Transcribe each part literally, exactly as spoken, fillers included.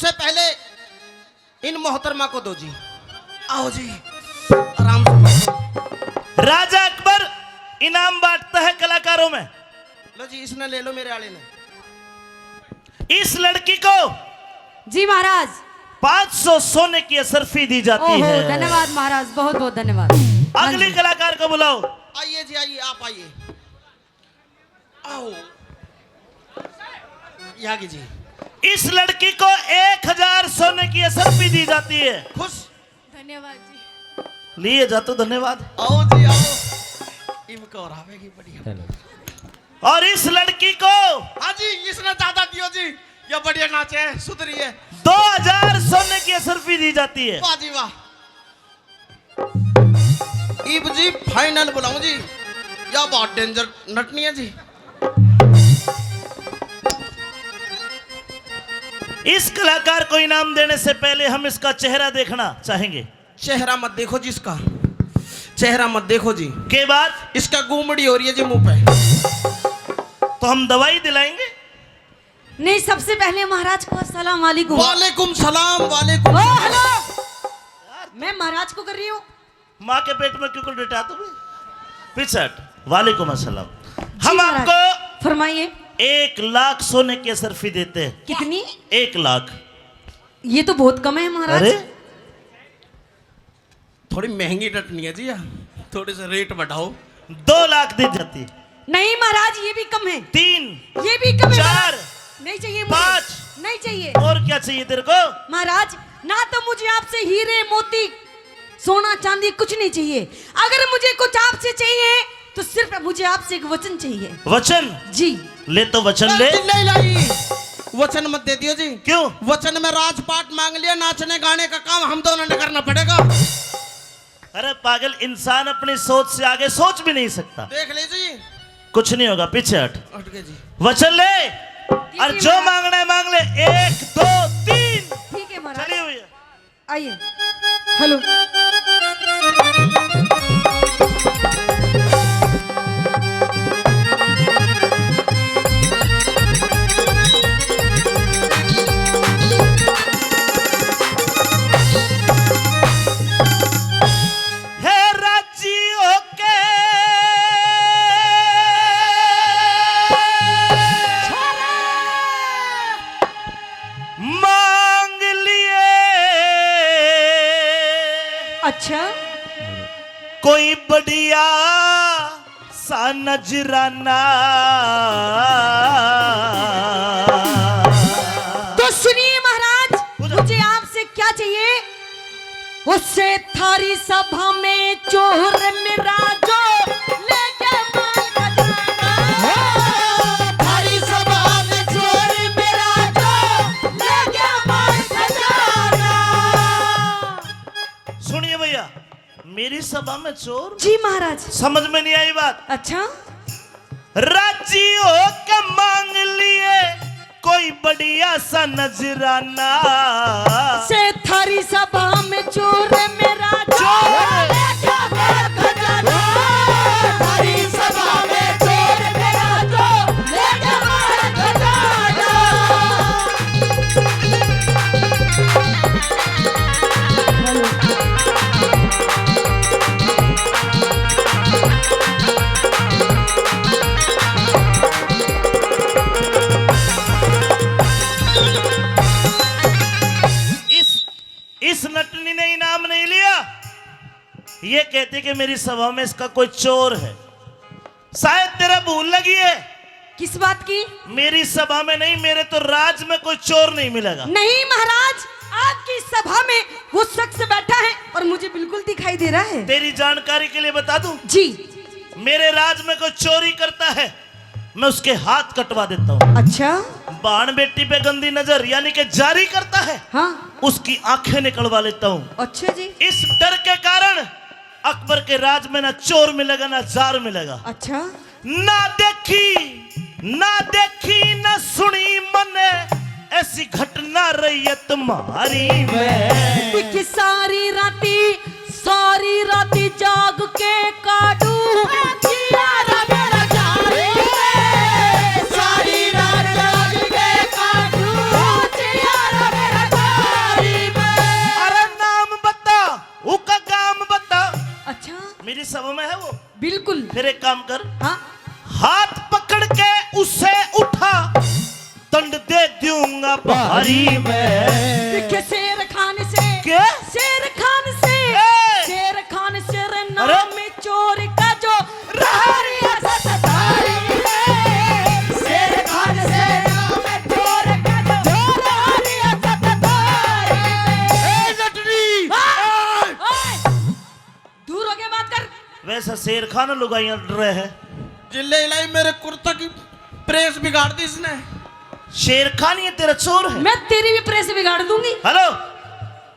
सबसे पहले इन मोहतरमा को दो जी। आओ जी, आराम से बैठो। राजा अकबर इनाम बांटता है कलाकारों में। लो जी, इसने ले लो, मेरे आले ने। इस लड़की को जी महाराज। पाँच सौ सोने की असरफी दी जाती ओहो, है। धन्यवाद महाराज, बहुत बहुत धन्यवाद। अगली कलाकार को बुलाओ। आइए जी, आइए, आप आइए। आओ। यहाँ की जी। इस लड़की को एक हजार सोने की असरफी दी जाती है। खुश। धन्यवाद जी। लिए जा तो धन्यवाद। आओ जी, आओ। इनका और आवेगी बढ़िया। और इस लड़की को हाँ जी, इसने ज्यादा दियो जी। ये बढ़िया नाचे है, सुधरी है। दो हजार सोने की असरफी दी जाती है। वाह जी वाह। इब जी final बुलाऊं जी, या बहुत danger नटनी है जी। इस कलाकार को इनाम देने से पहले हम इसका चेहरा देखना चाहेंगे। चेहरा मत देखो जी इसका, चेहरा मत देखो जी। के बात? इसका गुमड़ी हो रही है जी मुंह पे। तो हम दवाई दिलाएंगे। नहीं, सबसे पहले महाराज को अस्सलाम वालेकुम। वालेकुम सलाम, वालेकुम ओ, सलाम। Hello, मैं महाराज को कर रही हूँ। माँ के पेट में क्यों कर बेटा तू भी? पीछे हट। वालेकुम अस्सलाम। जी हम महाराज, आपको फरमाइए। एक लाख सोने की असरफी देते हैं। कितनी? एक लाख। ये तो बहुत कम है महाराज। अरे, थोड़ी महंगी डटनी है जी, या थोड़े से रेट बढ़ाओ। दो लाख दी जाती। नहीं महाराज, ये भी कम है। तीन। ये भी कम है चार। महाराज। नहीं चाहिए मुझे। पाँच। नहीं चाहिए। और क्या चाहिए तेरे को? महाराज, ना तो मुझे आपसे हीरे मोती, सोना चांदी कुछ नहीं चाहिए। अगर मुझे कुछ आपसे चाहिए तो सिर्फ मुझे आपसे एक वचन चाहिए। वचन? जी। ले तो वचन ले। नहीं लाई। वचन मत दे दियो जी। क्यों? वचन में राजपाट मांग लिया, नाचने गाने का काम हम दोनों ने करना पड़ेगा। अरे पागल, इंसान अपनी सोच से आगे सोच भी नहीं सकता। देख ले जी। कुछ नहीं होगा, पीछे हट। हट गए जी। वचन ले। और जो मांगना है मांग ले। एक, दो, तीन। ठीक है महाराज। चलिए भैया। आइए। Hello। हे राजी होके मांग लिए। अच्छा। कोई बढ़िया सा नजराना। तो सुनिए महाराज, मुझे आपसे क्या चाहिए? उससे थारी सभा में चोर मेरा जो लेके माल खजाना। ओ, थारी सभा में चोर मेरा जो लेके माल खजाना। सुनिए भैया, मेरी सभा में चोर? जी महाराज। समझ में नहीं आई बात। अच्छा। राजी होके मांग लिए कोई बढ़िया सा नजराना। से थारी सभा में चोर मेरा जो चोर। लेके माल खजाना। थारी सभा में चोर मेरा जो लेके माल खजाना। इस, इस नटनी ने इनाम नहीं लिया। ये कहती कि मेरी सभा में इसका कोई चोर है। शायद तेरा भूल लगी है। किस बात की? मेरी सभा में नहीं, मेरे तो राज में कोई चोर नहीं मिलेगा। नहीं महाराज, आपकी सभा में वो शख्स बैठा है और मुझे बिल्कुल दिखाई दे रहा है। तेरी जानकारी के लिए बता दूं? जी। मेरे राज में कोई चोरी करता है, मैं उसके हाथ कटवा देता हूँ। अच्छा। बाण बेटी पे गंदी नजर यानी कि जारी करता है, हाँ। उसकी आंखें निकलवा लेता हूँ। अच्छा जी। इस डर के कारण अकबर के राज में ना चोर मिलेगा, ना जार मिलेगा। अच्छा। ना देखी, ना देखी, ना सुनी मन्ने ऐसी घटना रैयत म्हारी में। दिखी सारी राती, सारी राती जाग के काटू। जिया रा मेरा जान रे, सारी रात जाग के काटू। जिया रा मेरा फिर एक काम कर। हाँ। हाथ पकड़ के उसे उठा, दंड दे दूंगा भारी मैं। देखे शेर खान से। क्या? शेर खान से। ए! शेर खान से रे अरे? नाम चोर का जो रहा रियासत भारी में। शेर खान से नाम चोर का जो रहा रियासत भारी में। ए, नटनी! हाँ! ओए! दूर होके बात कर। वैसे शेर खान लुगाइयां डरे है। जिले इलाई मेरे कुर्ता की प्रेस बिगाड़ दी इसने। शेर खान ये तेरा चोर है। मैं तेरी भी प्रेस बिगाड़ दूंगी। हेलो,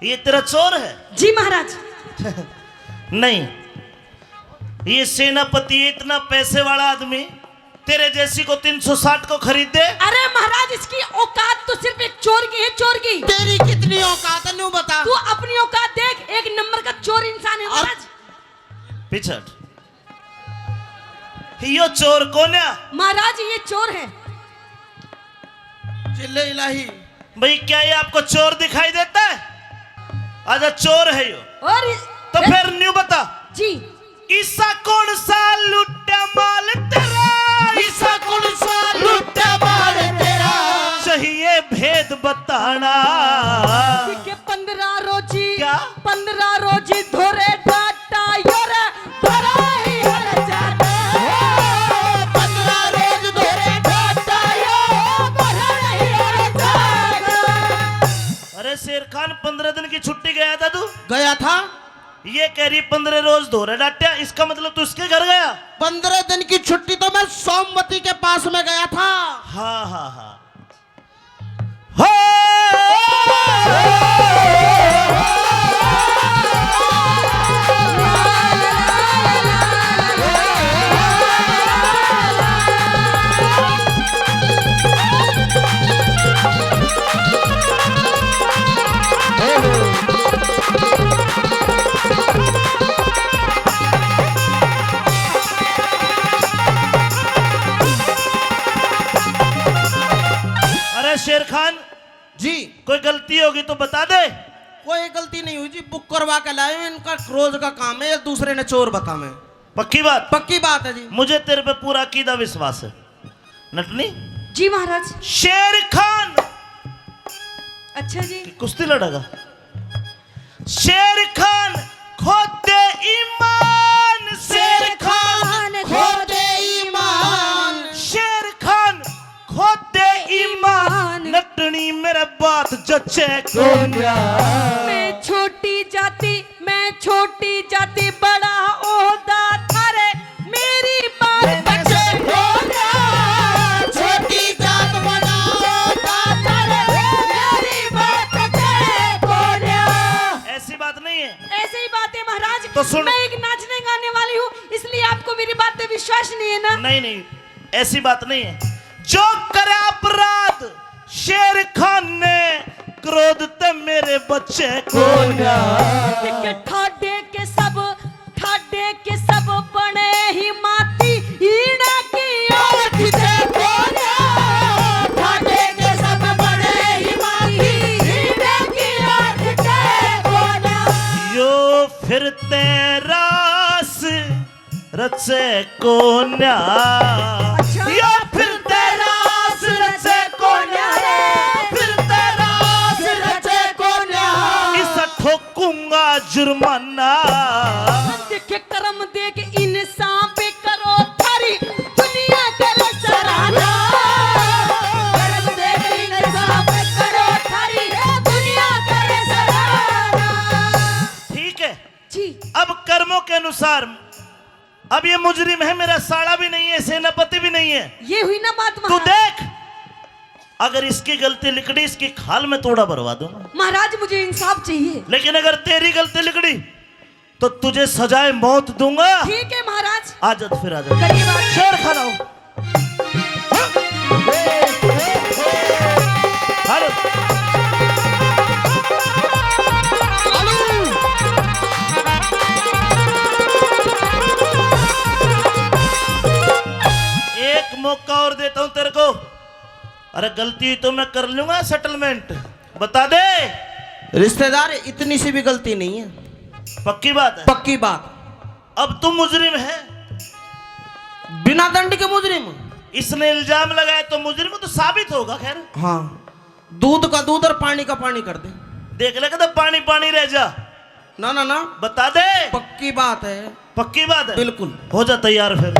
ये तेरा चोर है? जी महाराज। नहीं, ये सेनापति, ये इतना पैसे वाला आदमी, तेरे जैसी को तीन सौ साठ को खरीद दे। अरे महाराज, इसकी औकात तो सिर्फ एक चोर की है, चोर की। तेरी कितनी औकात है, न्यू बता। तू अपनी औकात देख, एक नंबर का चोर इंसान है और महाराज। पीछे हट। यो चोर कौन है? महाराज, ये चोर है। जिले इलाही। भाई, क्या ये आपको चोर दिखाई देता है? अच्छा, चोर है यो। और तो ए- फिर न्यू बता। जी। ईसा कौन सा लुट्टा माल तेरा? ईसा कौन सा लुट्टा माल तेरा? चाहिए भेद बताना। के पंद्रह रोजी, क्या? पंद्रह रोजी धोरे डाटा यो रे, भरा ही हर जाना। पंद्रह रोज धोरे डाटा यो, भरा ही हर जाना। अरे शेर खान, पंद्रह दिन की छुट्टी गया था तू? गया था। ये कह रही पंद्रह रोज धोरे डाट्या, इसका मतलब तू इसके घर गया? पंद्रह दिन की छुट्टी तो मैं सोमवती के पास में गया था। हाँ, हाँ, हाँ। हाँ। अरे शेर खान जी। कोई गलती होगी तो बता दे। कोई गलती नहीं हुई जी, बुक करवा के लाए हैं, इनका रोज का काम है, ये दूसरे ने चोर बतावे। पक्की बात? पक्की बात है जी। मुझे तेरे पे पूरा अकीदा विश्वास है। नटनी। जी महाराज। शेर खान। अच्छा जी। कुश्ती लड़ेगा? शेर खान खोदे ईमान, शेर खान खोदे ईमान, शेर खान खोदे ईमान, नटनी मेरे बात जचे कोन्या। मैं छोटी जाति, मैं छोटी जाति, बड़ा ओहदा थारे, मेरी बात बचे कोन्या। छोटी जात बड़ा ओहदा थारे, मेरी बात बचे कोन्या। ऐसी बात नहीं है। ऐसे ही बात है महाराज। तो सुन। मैं एक नाचने गाने वाली हूँ, इसलिए आपको मेरी बात पे विश्वास नहीं है ना? नहीं, नहीं, ऐसी बात नहीं है। जो करे अपराध शेर खान ने, क्रोध ते मेरे बचे कोन्या। के ठाडे के सब, ठाडे के सब बने ही माती, ईड़ा की आँख ते कोन्या। ठाडे के सब बने ही माती, ईड़ा की आँख ते कोन्या। यो फिरते रास रचे कोन्या। अच्छा। यो फिरते रास रचे कोन्या रे, फिरते रास रचे कोन्या। इस ठोकूंगा जुर्माना। देखे करम देख इंसान पे करो थारी दुनिया करे सराहना। करम देख इंसान पे करो थारी दुनिया करे सराहना। ठीक है। जी। अब कर्मों के अनुसार अब ये मुजरिम है, मेरा साला भी नहीं है, सेनापति भी नहीं है। ये हुई ना बात तू महाराज। देख, अगर इसकी गलती लिकड़ी, इसकी खाल में तोड़ा भरवा दूंगा। महाराज, मुझे इंसाफ चाहिए। लेकिन अगर तेरी गलती लिकड़ी, तो तुझे सजाए मौत दूंगा। ठीक है महाराज। आ जा तो फिर आ जा। करिए बात। शेर खान आओ। हेलो। एक मौका और देता हूं तेरे को। अरे गलती तो मैं कर लूंगा settlement। बता दे। रिश्तेदार, इतनी सी भी गलती नहीं है। पक्की बात है? पक्की बात। अब तू मुजरिम है, दंड के मुजरिम। इसने इल्जाम लगाया तो मुजरिम तो साबित होगा। खैर, हाँ, दूध का दूध और पानी का पानी कर दे। देख ले, कहते पानी पानी रह जा। ना, ना, ना। बता दे। पक्की बात है। पक्की बात है? बिल्कुल। हो जा तैयार फिर।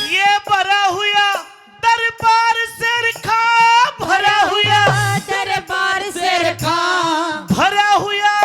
ये भरा हुआ दरबार शेर खां, भरा हुआ दरबार शेर खां। भरा हुआ,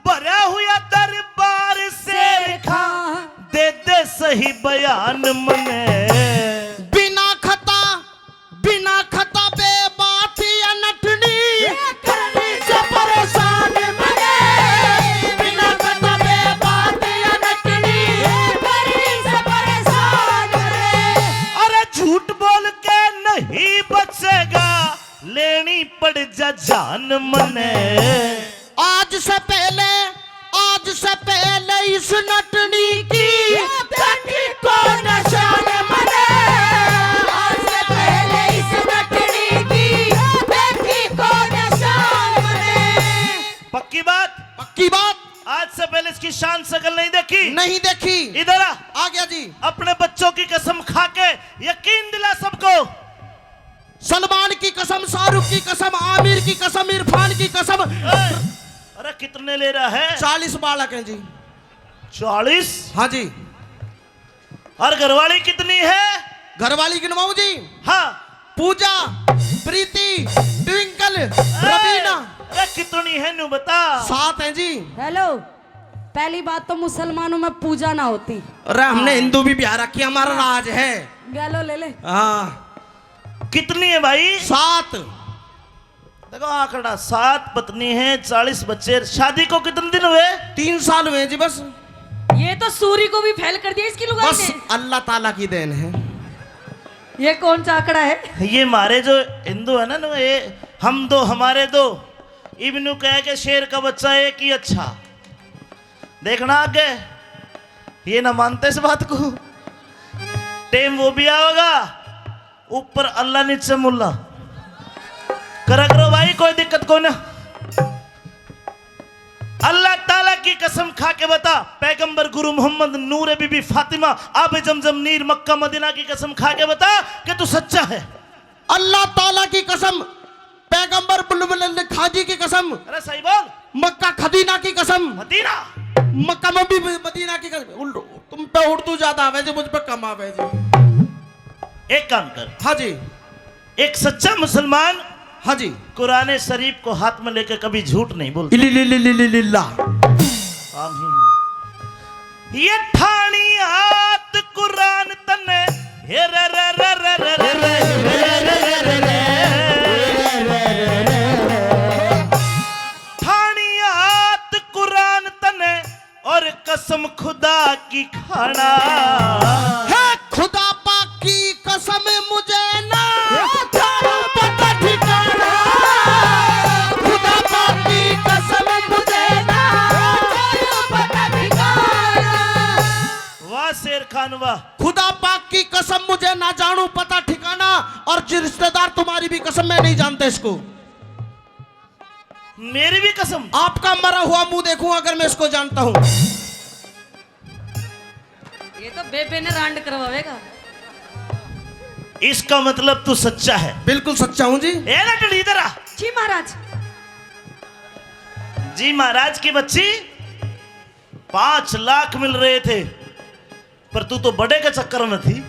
भरा हुआ दरबार शेर खां, दे दे सही बयान मने। बिना खता, बिना खता बे बात या नटनी, ये करनी से परेशान मने। बिना खता बे बात या नटनी, ये करनी से परेशान मने। अरे झूठ बोल के नहीं बचेगा, लेनी पड़ जा जान मने। आज से पहले, आज से पहले इस नटनी की बेटी को निशान मने। आज से पहले इस नटनी की बेटी को निशान मने। पक्की बात? पक्की बात। आज से पहले इसकी शान शकल नहीं देखी? नहीं देखी। इधर आ। आ गया जी। अपने बच्चों की कसम खा के यकीन दिला सबको। सलमान की कसम, शाहरुख की कसम, आमिर की कसम, इरफान की कसम। ए, अरे कितने ले रहा है? चालीस बालक हैं जी। चालीस? हाँ जी। और घरवाली कितनी है? घरवाली गिनवाऊं जी? हाँ। पूजा, प्रीति, ट्विंकल, ए, रवीना। अरे कितनी है नू बता। सात हैं जी। हेलो, पहली बात तो मुसलमानों में पूजा ना होती। अरे हमने हाँ। हिंदू भी ब्याह रखी, हमारा राज है। गैलो ले ले। हाँ। कितनी है भाई? सात। देखो आंकड़ा, सात पत्नी है, चालीस बच्चे। शादी को कितने दिन हुए? तीन साल हुए जी बस। ये तो सूरी को भी फेल कर दिया इसकी लुगाई बस ने। अल्लाह ताला की देन है। ये कौन सा आंकड़ा है? ये मारे जो हिंदू है ना, ना, ये हम दो, हमारे दो। इब्नू कह के शेर का बच्चा एक ही अच्छा। देखना आगे, ये ना मानते इस बात को। टेम वो भी आओगा, ऊपर अल्लाह नीचे मुल्ला। करा करो भाई, कोई दिक्कत को ना। अल्लाह ताला की कसम खा के बता, पैगंबर गुरु मोहम्मद नूर बीबी फातिमा आब जमजम नीर मक्का मदीना की कसम खा के बता कि तू सच्चा है। अल्लाह ताला की कसम, पैगंबर बुलबुल खाजी की कसम। अरे सही बोल। मक्का खदीना की कसम। मदीना। मक्का में भी मदीना की कसम। उल्लू, तुम पे उर्दू ज्यादा आवे जी, मुझ पे कम आवे जी। एक काम कर। हाँ जी। एक सच्चा मुसलमान हाँ जी। कुरान शरीफ को हाथ में लेकर कभी झूठ नहीं बोलता। इलिलिलिलिलिला। आमीन। ये ठाणी हाथ कुरान तने, हे रे रे रे रे रे रे रे। ठाणी हाथ कुरान तने और कसम खुदा की खाना। हे खुदा पाक की कसम मुझे ना जानू पता ठिकाना। खुदा पाक की कसम मुझे ना जानू पता ठिकाना। वाह शेर खान वाह। खुदा पाक की कसम मुझे ना जानू पता ठिकाना, और जो रिश्तेदार तुम्हारी भी कसम मैं नहीं जानता इसको। मेरी भी कसम। आपका मरा हुआ मुंह देखूं अगर मैं इसको जानता हूं। ये तो बेबे ने रांड करवावेगा। इसका मतलब तू सच्चा है। बिल्कुल सच्चा हूं जी। ए ना टड़ी इधर आ। जी महाराज। जी महाराज की बच्ची, पांच लाख मिल रहे थे, पर तू तो बड़े के चक्कर में थी।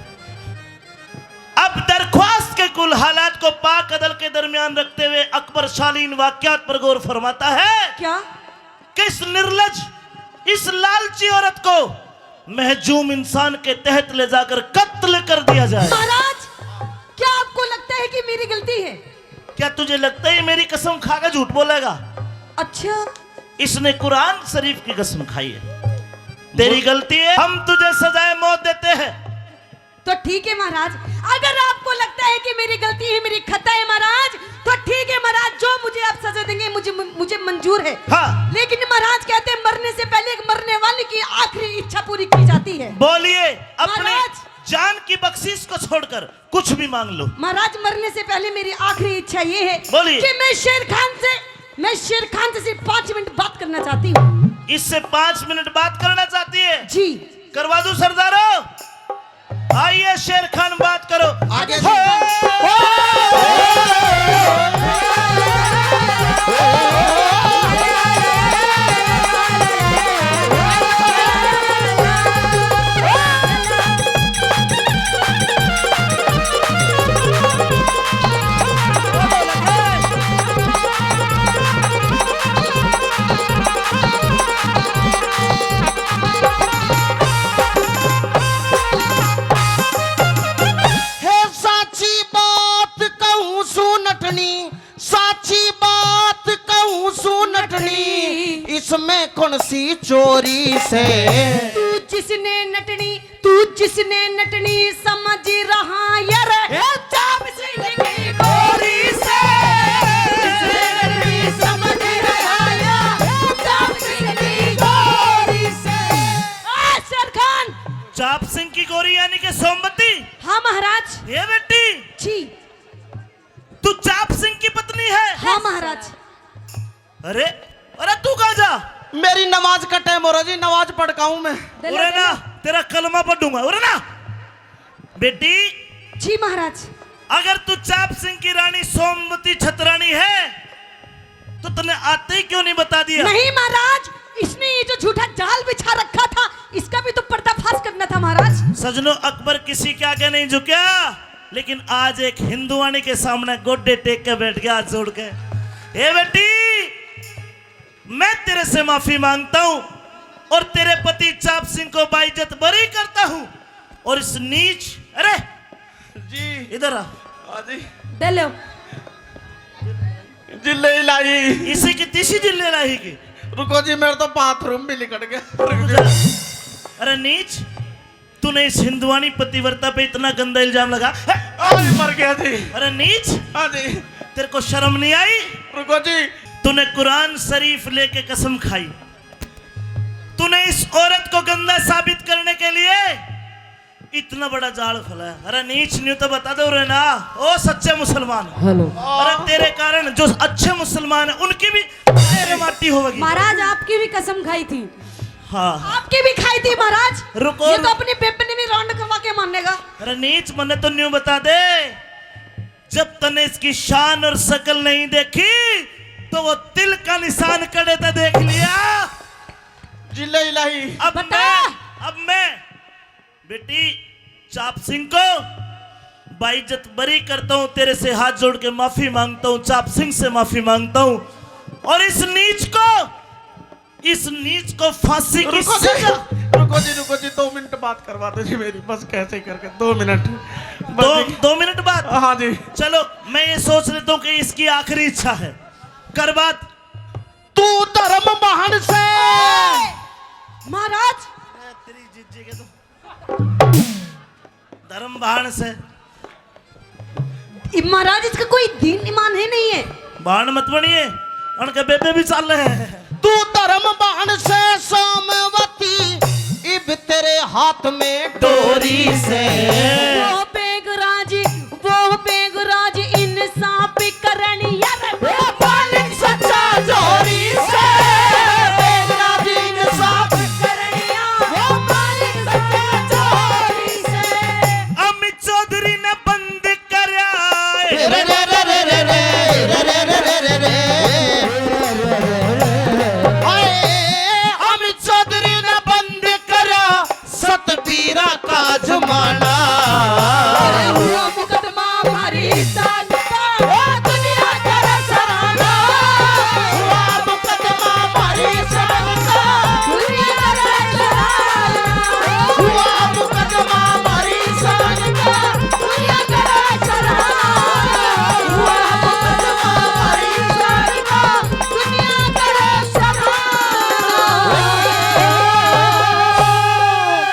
अब दरख्वास्त के कुल हालात को पाक अदल के दरमियान रखते हुए अकबर शालीन वाकयात पर गौर फरमाता है क्या? कि इस निर्लज, इस लालची औरत को महजूम इंसान के तहत ले जाकर कत्ल कर दिया जाए। महाराज, क्या आपको लगता है कि मेरी गलती है? क्या तुझे लगता है ये मेरी कसम खा के झूठ बोलेगा? अच्छा। इसने कुरान शरीफ की कसम खाई है। तेरी गलती है, हम तुझे सजाए मौत देते हैं। तो ठीक है महाराज, अगर आपको लगता है कि मेरी गलती है, मेरी खता है महाराज, तो ठीक है महाराज, जो मुझे आप सजा देंगे मुझे, मुझे मंजूर है। हाँ। लेकिन महाराज कहते हैं मरने से पहले एक मरने वाले की आखिरी इच्छा पूरी की जाती है। बोलिए, अपनी महाराज, जान की बख्शीश को छोड़कर कुछ भी मांग लो। महाराज, मरने से पहले मेरी आखिरी इच्छा ये है बोलिए। कि मैं शेर खान से, मैं शेर खान से सिर्फ पाँच मिनट बात करना चाहती हूँ। इससे पाँच मिनट बात करना चाहती है? जी। करवा दूं सरदारों? आइए शेर खान, बात करो। आगे हो। हे साची बात कहूं सू नटनी, साची बात कहूं सू नटनी, इसमें कौन सी चोरी से? तू जिसने नटनी, तू जिसने नटनी समझ रहा यार, ए, चाप सिंह की गोरी से। जिसने नटनी समझ रहा यार, ए, चाप सिंह की गोरी से। ए, शेर खान। चाप सिंह की गोरी यानी कि सोमवती? हाँ महाराज। ये बेटी। जी। तू चाप सिंह की पत्नी है? हाँ महाराज। अरे, अरे तू कहाँ जा? मेरी नमाज का टाइम हो रहा जी, नमाज पढ़ के आऊं मैं। उरे ना, तेरा कलमा पढ़ूंगा। उरे ना बेटी। जी महाराज। अगर तू चाप सिंह की रानी सोमवती छतरानी है तो तन्ने आते ही क्यों नहीं बता दिया? नहीं महाराज, इसने ये जो झूठा जाल बिछा रखा था, इसका भी तो पर्दाफाश करना था महाराज। सजनों, अकबर किसी के आगे नहीं झुका, लेकिन आज एक हिंदुआनी के सामने गोडे टेक के बैठ गया, हाथ जोड़ के। ए बेटी, मैं तेरे से माफी मांगता हूं और तेरे पति चाप सिंह को बाइज्जत बरी करता हूं। और इस नीच, अरे जी। इधर आ। हाँ जी। दे लो। जिल्ले इलाही। इसी की तीसी जिल्ले इलाही की। रुको जी, मेरे तो बाथरूम भी लिकड़ गया। रुक जा। अरे नीच, तूने इस हिंदुआनी पतिव्रता पे इतना गंदा इल्जाम लगा। आज मर गया जी। अरे नीच, हाँ जी। तेरे को शर्म नहीं आई? रुको जी। तूने कुरान शरीफ लेके कसम खाई, तूने इस औरत को गंदा साबित करने के लिए इतना बड़ा जाल फैलाया। अरे नीच, न्यू तो बता दो रे ना, ओ सच्चे मुसलमान। हेलो। अरे तेरे कारण जो अच्छे मुसलमान हैं उनकी भी पैर माटी होगी। महाराज, आपकी भी कसम खाई थी। हाँ। आपकी भी खाई थी महाराज। रुको। ये तो अपनी बेबे ने भी रांड करवा के मानेगा। अरे नीच, मने तो न्यू बता दे, जब तने इसकी शान और शकल नहीं देखी तो वो तिल का निशान कड़े ते देख लिया। जिल्ले इलाही। अब बता। मैं, अब मैं बेटी चाप सिंह को बाइज्जत बरी करता हूं, तेरे से हाथ जोड़ के माफी मांगता हूं, चाप सिंह से माफी मांगता हूं। और इस नीच को, इस नीच को फांसी की रुको जी, सजा। रुको जी, रुको जी, दो मिनट बात करवा दो जी मेरी, बस कैसे करके दो मिनट। बस दो, जी। दो मिनट बात? हाँ जी। चलो, मैं ये सोच लेता हूँ कि इसकी आखिरी इच्छा है। कर बात। तू धर्म बहन से। महाराज। तेरी जिज्जी के तो धर्म भाण से। महाराज, इसका कोई दीन ईमान है नहीं है। भाण मत बनिए, उनके बेबे भी चाल रहे हैं। तू धर्म भाण से सोमवती, इब तेरे हाथ में डोरी से।